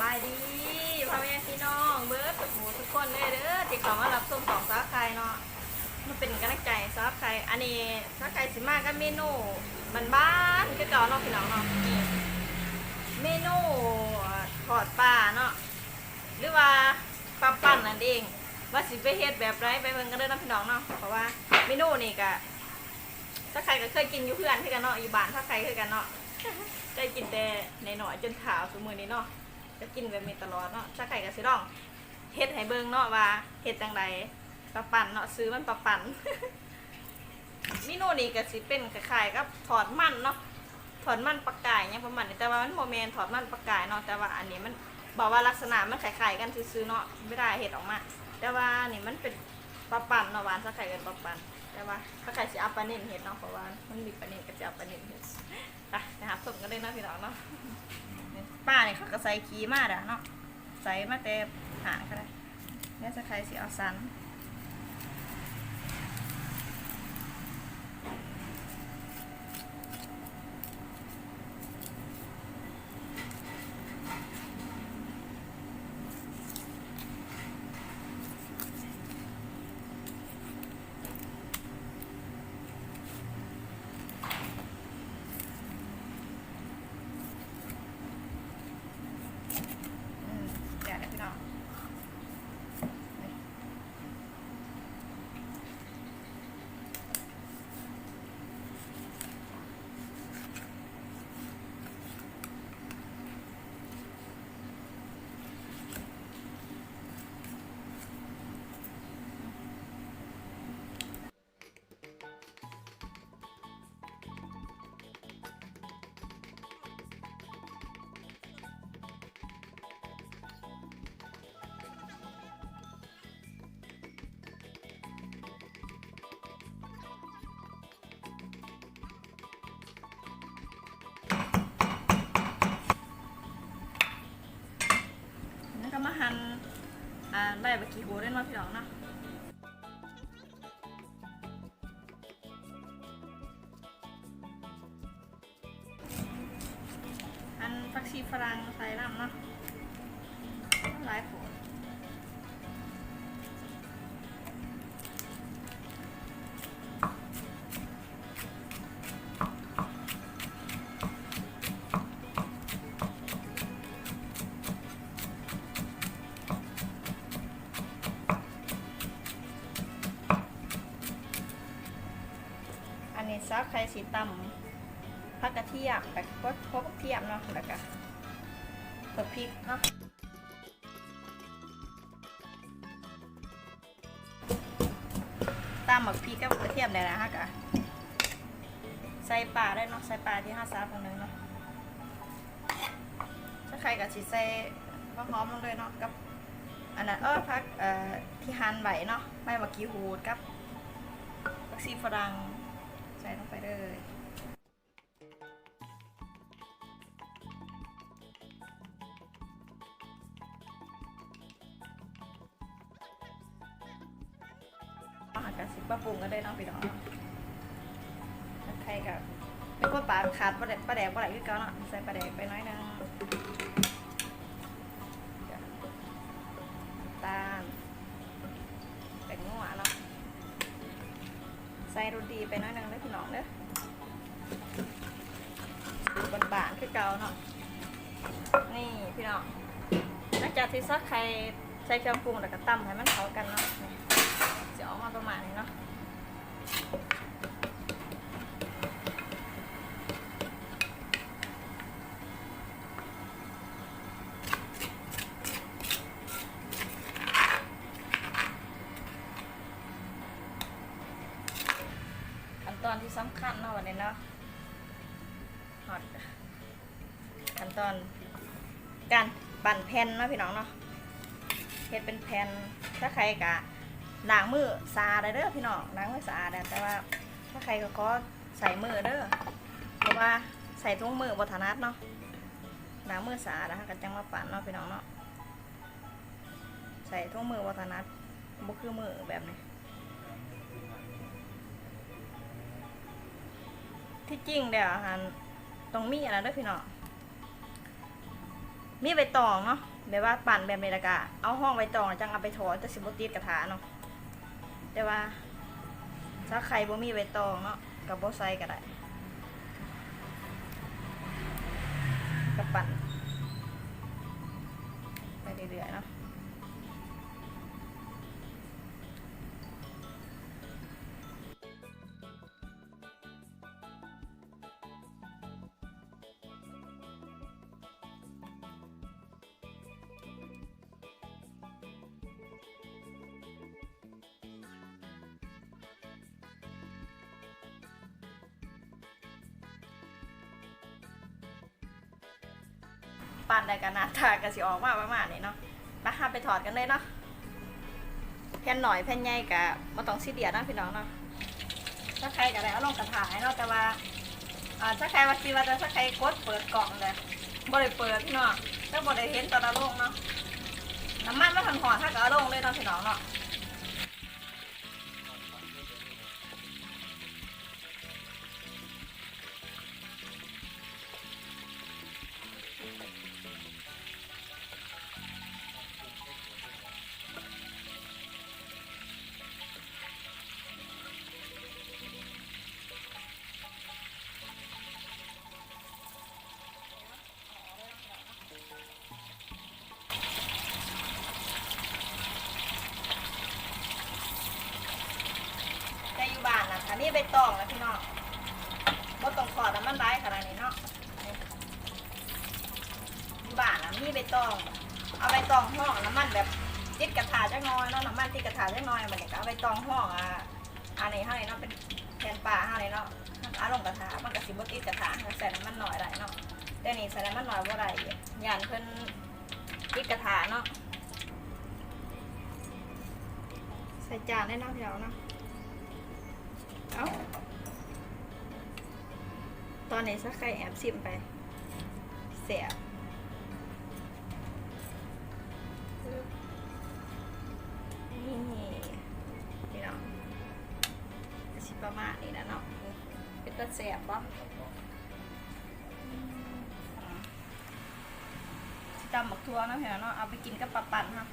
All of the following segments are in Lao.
ສະບາຍດີພໍ່ແມ່ພີ່ນ້ອງເບິດທຸກຜູ້ທຸກຄົນເດີ ທີ່ເຂົ້າມາຮັບຊົມຊ່ອງສາວໄຂ່ເນາະ ມາເປັນກຳລັງໃຈໃຫ້ສາວໄຂ່. ອັນນີ້ສາວໄຂ່ຊິມາກັບເມນູບ້ານໆຄືເກົ່າເນາະພີ່ນ້ອງເນາະ. ນີ້ເມນູທອດປາເນາະ ຫຼືວ່າປາປັ່ນນັ້ນເອງ. ວ່າຊິໄປເຮັດແບບໃດ ໄປເບິ່ງກັນເດີເນາະພີ່ນ້ອງເນາະ. ເພາະວ່າເມນູນີ້ກະ ສາວໄຂ່ກະເຄີຍກິນຢູ່ເຮືອນຄືກັນເນາະ ຢູ່ບ້ານສາວໄຂ່ຄືກັນເນາະ. ເຄີຍກິນແຕ່ນ້ອຍໆຈົນເຖົ້າ ຊຸມື້ນີ້ເນາະ ກະກິນແບບນີ້ຕະຫຼອດເນາະ. ສາວໄຂ່ກະຊິລອງເຮັດໃຫ້ເບິ່ງເນາະວ່າເຮັດຈັ່ງໃດ ປາປັ່ນເນາະ ຊື່ມັນປາປັ່ນ. ເມນູນີ້ກະຊິເປັນຄ້າຍໆກັບທອດມັນເນາະ ທອດມັນປາກາຍຫຍັງປະມານນີ້ ແຕ່ວ່າມັນບໍ່ແມ່ນທອດມັນປາກາຍເນາະ. ແຕ່ວ່າອັນນີ້ມັນ ເວົ້າວ່າລັກສະນະມັນຄ້າຍໆກັນຊື່ໆເນາະ ເວລາເຮັດອອກມາ. ແຕ່ວ່າອັນນີ້ມັນເປັນປາປັ່ນເນາະ ບ້ານສາວໄຂ່ເອີ້ນປາປັ່ນ. ແຕ່ວ່າສາວໄຂ່ຊິເອົາປານິນເຮັດເນາະ ເພາະວ່າມັນມີປານິນ ກະຊິເອົາປານິນເຮັດ. ໄປ ໄປຮັບຊົມກັນເລີຍເນາະພີ່ນ້ອງເນາະ. ປານີ້ເຂົາກະໃສ່ຂີ້ມາແລ້ວເນາະ ໃສ່ມາແຕ່ຮ້ານກະໄດ້. ແລ້ວສາວໄຂ່ຊິເອົາສັນ ອືມ ຢ່າເດີພີ່ນ້ອງ. ແລ້ວກະມາຫັ່ນ ອ່າ ໃບບັກຂີ້ຫູ້ເດີເນາະພີ່ນ້ອງເນາະ. ອັນຜັກຊີຝຣັ່ງໃສ່ນຳເນາະ ຫຼາຍໂພດ. ອັນນີ້ສາວໄຂ່ຊິຕຳຜັກກະທຽມ ແລ້ວກະຫົວກະທຽມເນາະ ແລ້ວກະ ເອີ ພິກເນາະ. ຕຳໝາກພິກກັບກະທຽມໄດ້ແລ້ວ ເຮົາກະໃສ່ປາໄດ້ເນາະ ໃສ່ປາທີ່ເຮົາສັບໜຶ່ງເນາະ. ສາວໄຂ່ກະຊິໃສ່ຜັກຫອມລົງເລີຍເນາະ ກັບອັນນັ້ນ ເອີ ຜັກ ເອີ ທີ່ຫັ່ນໄວ້ເນາະ ໃບບັກຂີ້ຫູ້ກັບຜັກຊີຝຣັ່ງ ໃສ່ລົງໄປເລີຍ. ເຮົາກະຊິປັບປຸງກັນເລີຍເນາະພີ່ນ້ອງເນາະ. ໃສ່ກະ ເປັນຄົນປາກຂາດປາແດກ ປາແດກບໍ່ໄດ້ຄືເກົ່າເນາະ ໃສ່ປາແດກໄປໜ້ອຍໜຶ່ງ ນ້ຳຕານ ແປ້ງນົວເນາະ ໃສ່ລົດດີໄປໜ້ອຍໜຶ່ງເດີພີ່ນ້ອງເດີ. ຢູ່ບ້ານໆຄືເກົ່າເນາະ. ນີ້ພີ່ນ້ອງ ຫຼັງຈາກທີ່ສາວໄຂ່ໃສ່ເຄື່ອງປຸງແລ້ວກະຕຳໃຫ້ມັນເຂົ້າກັນເນາະ ຊິອອກມາປະມານນີ້ເນາະ. ຂັ້ນຕອນທີ່ສຳຄັນເນາະ ບັດນີ້ເນາະ ຮອດຂັ້ນຕອນການປັ້ນແຜ່ນເນາະພີ່ນ້ອງເນາະ. ເຮັດເປັນແຜ່ນ ຖ້າໃຜກະລ້າງມືສະອາດແລ້ວເດີພີ່ນ້ອງ ລ້າງມືສະອາດແລ້ວ ແຕ່ວ່າຖ້າໃຜກະຂໍໃຊ້ມືເດີ ເພາະວ່າໃຊ້ຖົງມືບໍ່ຖະໜັດເນາະ. ລ້າງມືສະອາດແລ້ວເຮົາກະຈັ່ງມາປັ້ນເນາະພີ່ນ້ອງເນາະ. ໃຊ້ຖົງມືບໍ່ຖະໜັດ ບໍ່ຄືມືແບບນີ້. ທີ່ຈິງແລ້ວຫັ້ນ ຕ້ອງມີອັນນັ້ນເດີພີ່ນ້ອງ ມີໃບຕອງເນາະ ແບບວ່າປັ້ນແບບນີ້ ແລ້ວກະເອົາຮອງໃບຕອງ ແລ້ວຈັ່ງເອົາໄປທອດ ຈັ່ງຊິບໍ່ຕິດກະທະເນາະ. ແຕ່ວ່າຊາໄຂ່ບໍ່ມີໃບຕອງເນາະ ກະບໍ່ໃສ່ກະໄດ້ ກະປັ້ນໄປເລື້ອຍໆເນາະ. ປັ້ນໄດ້ກະໜ້າຕາກະຊິອອກມາປະມານນີ້ເນາະ. ໄປ ເຮົາໄປທອດກັນເລີຍເນາະ. ແຜ່ນນ້ອຍແຜ່ນໃຫຍ່ກະບໍ່ຕ້ອງຊີຣຽສເນາະພີ່ນ້ອງເນາະ. ຊາໄຂ່ກະໄດ້ເອົາລົງກະທະໃຫ້ເນາະ ແຕ່ວ່າ ອາ ຊາໄຂ່ວ່າ ຄິດວ່າແຕ່ຊາໄຂ່ກົດເປີດກ້ອງເດ້ ບໍ່ໄດ້ເປີດພີ່ນ້ອງ ແຕ່ບໍ່ໄດ້ເຫັນຕອນເອົາລົງເນາະ. ນ້ຳມັນມັນຮ້ອນໆ ເຮົາກະເອົາລົງເລີຍເນາະພີ່ນ້ອງເນາະ. ແຕ່ຢູ່ບ້ານນະ ຖ້າມີໃບຕອງນະພີ່ນ້ອງ ບໍ່ຕ້ອງທອດໃຫ້ມັນຫຼາຍຂະໜາດນີ້ເນາະ. ຢູ່ບ້ານນະມີໃບຕອງ ເອົາໃບຕອງຮອງ ນ້ຳມັນແບບຕິດກະທະຈັກໜ້ອຍເນາະ ນ້ຳມັນຕິດກະທະຈັກໜ້ອຍ ບາດນີ້ກະເອົາໃບຕອງຮອງ ອາ ອັນນີ້ເຮົານີ້ເນາະ ເປັນແຜ່ນປາເຮົານີ້ເນາະ ເອົາລົງກະທະ ມັນກະຊິບໍ່ຕິດກະທະ ເຮົາໃສ່ນ້ຳມັນໜ້ອຍໄດ້ເນາະ. ແຕ່ນີ້ໃສ່ນ້ຳມັນໜ້ອຍບໍ່ໄດ້ ຢ້ານເພິ່ນຕິດກະທະເນາະ. ໃສ່ຈານໄດ້ເນາະພີ່ນ້ອງເນາະ. ເອົ້າ ຕອນນີ້ຊາໄຂ່ແອບຊິມໄປ ແຊບ ນີ້ພີ່ນ້ອງ ກະຊິປະມານນີ້ແຫຼະເນາະ. ເປັນຕາແຊບບໍ່? ອືມ ຊິຕຳບັກຖົ່ວເນາະພີ່ນ້ອງເນາະ ເອົາໄປກິນກັບປາປັ້ນເຮົາ.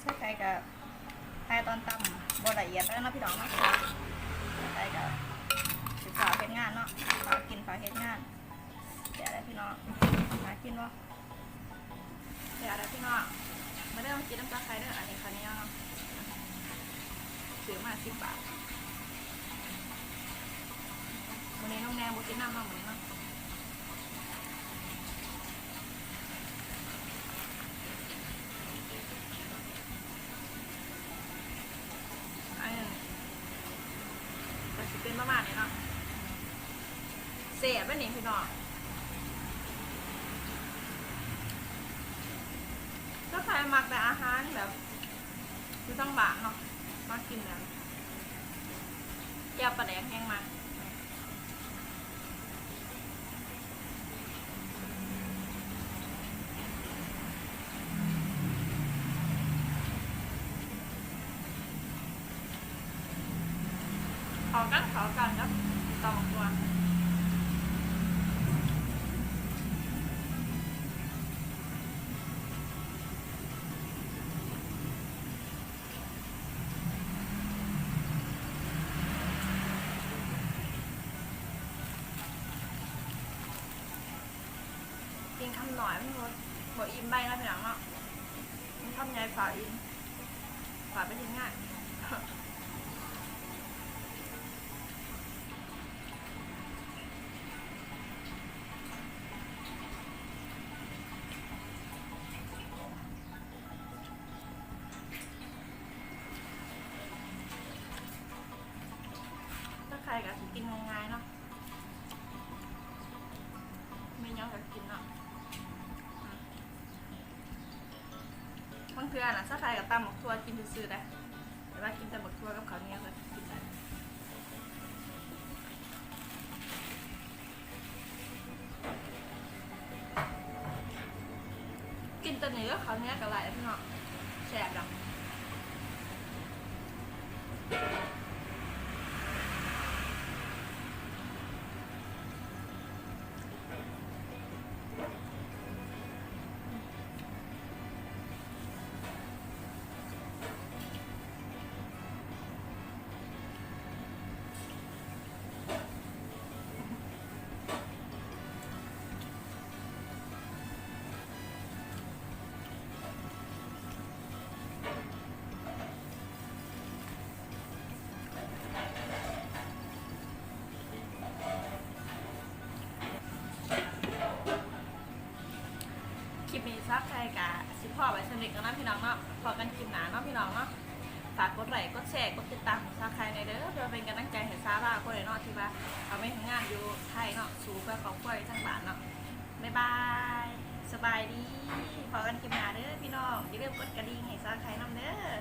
ຊາໄຂ່ກະຖ່າຍຕອນຕຳບໍ່ລະອຽດປານໃດເນາະພີ່ນ້ອງເນາະ. ຊາໄຂ່ກະຊິຟ້າວເຮັດງານເນາະ ຟ້າວກິນຟ້າວເຮັດງານ. ແຊບເດ້ພີ່ນ້ອງ ໜ້າກິນບໍ່? ແຊບເດ້ພີ່ນ້ອງ ມາເດີ ມາກິນນຳຊາໄຂ່ເດີ. ອັນນີ້ເຂົ້າໜຽວເນາະ ຊື້ມາສິບບາດ. ມື້ນີ້ນ້ອງແນງບໍ່ກິນນຳເນາະ ມື້ນີ້ເນາະ. ອັນນີ້ກະຊິເປັນປະມານນີ້ເນາະ. ແຊບເດ້ນີ້ພີ່ນ້ອງ ຊາໄຂ່ມັກແຕ່ອາຫານແບບຢູ່ທາງບ້ານເນາະ ມັກກິນແບບແຈ່ວປາແດກແຮງມັກ. ເຂົ້າກັນ ເຂົ້າກັນກັບຕຳບັກຖົ່ວ. ກິນຄຳໜ້ອຍມັນບໍ່ ບໍ່ອີ່ມໄວເນາະພີ່ນ້ອງເນາະ ກິນຄຳໃຫຍ່ຟ້າວອີ່ມ ຟ້າວໄປເຮັດງານ. ຖ້າໃຄກະຊິກິນງ່າຍໆເນາະ ມີຫຍັງກະກິນເນາະ. ບາງເທື່ອນະ ຊາໄຂ່ກະຕຳບັກຖົ່ວກິນຊື່ໆໄດ໋ ແບບວ່າກິນແຕ່ບັກຖົ່ວກັບເຂົ້າໜຽວກະກິນໄດ້. ນີ້ເດີ ເຂົ້າເໜືອກໍຫຼາຍພີ່ນ້ອງ ແຊບດອກ. ຄລິບນີ້ສາວໄຂ່ກະຊິພໍ້ໄວ້ສ່ຳນີ້ກ່ອນເນາະພີ່ນ້ອງເນາະ. ພໍ້ກັນຄລິບໜ້າເນາະພີ່ນ້ອງເນາະ. ຝາກກົດໄລ້ ກົດແຊ ກົດຕິດຕາມສາວໄຂ່ແດ່ເດີ ເພື່ອເປັນກຳລັງໃຈໃຫ້ສາວລາວຜູ້ໃດເນາະ ທີ່ວ່າເອົາແມ່ເຮັດງານຢູ່ໄທເນາະ ສູ້ເພື່ອຄອບຄົວຢູ່ທາງບ້ານເນາະ. ບາຍບາຍ ສະບາຍດີ ພໍ້ກັນຄລິບໜ້າເດີພີ່ນ້ອງ. ຢ່າລືມກົດກະດິ່ງໃຫ້ສາວໄຂ່ນຳເດີ.